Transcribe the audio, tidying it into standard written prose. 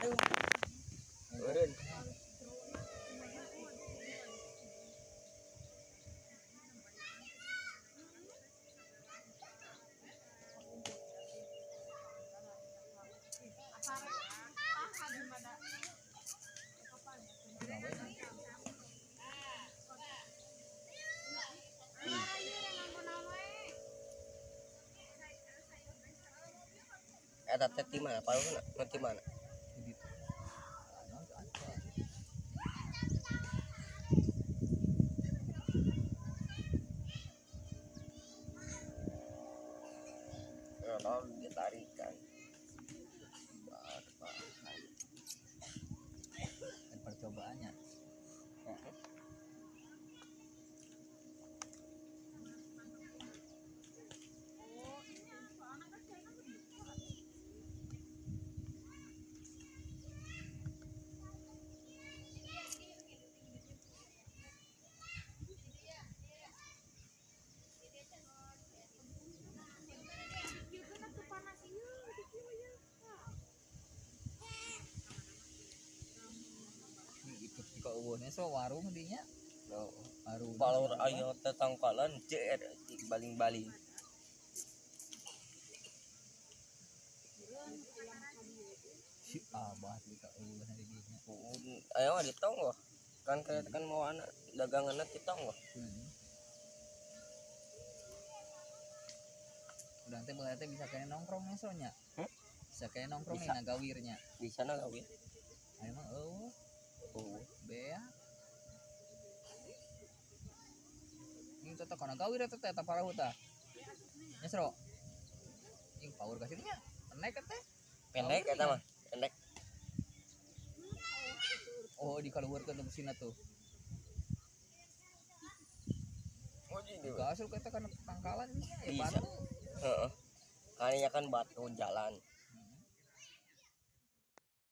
Aduh. Eureun. Eta teh di mana? Paluna di mana? Nah, ditarikan. Percobaannya. So warung dinya. No. Warung. Palur ayo tetangkalan jer baling-baling. Si abah di ka eueuh di dinya. Ayo di tonggoh. Kan kayak kan mau anak daganganna di tonggoh. Udah teh baheula teh bisa kene nongkrong nya sonya. Hmm? Bisa kene nongkrong bisa. Na gawirnya. Bisa na gawir. Ayo mah eueuh. Oh, bea. Ini tetep kana gawir eta teh eta parahu tah. Nya sero. Ing power ka nya. Pendek teh. Pendek eta mah, pendek. Oh, dikaluhurkeun teh busina tuh. Oh, jadi. Gasur eta kana tangkalan nya ya batu. Heeh. Kayaknya kan batu jalan.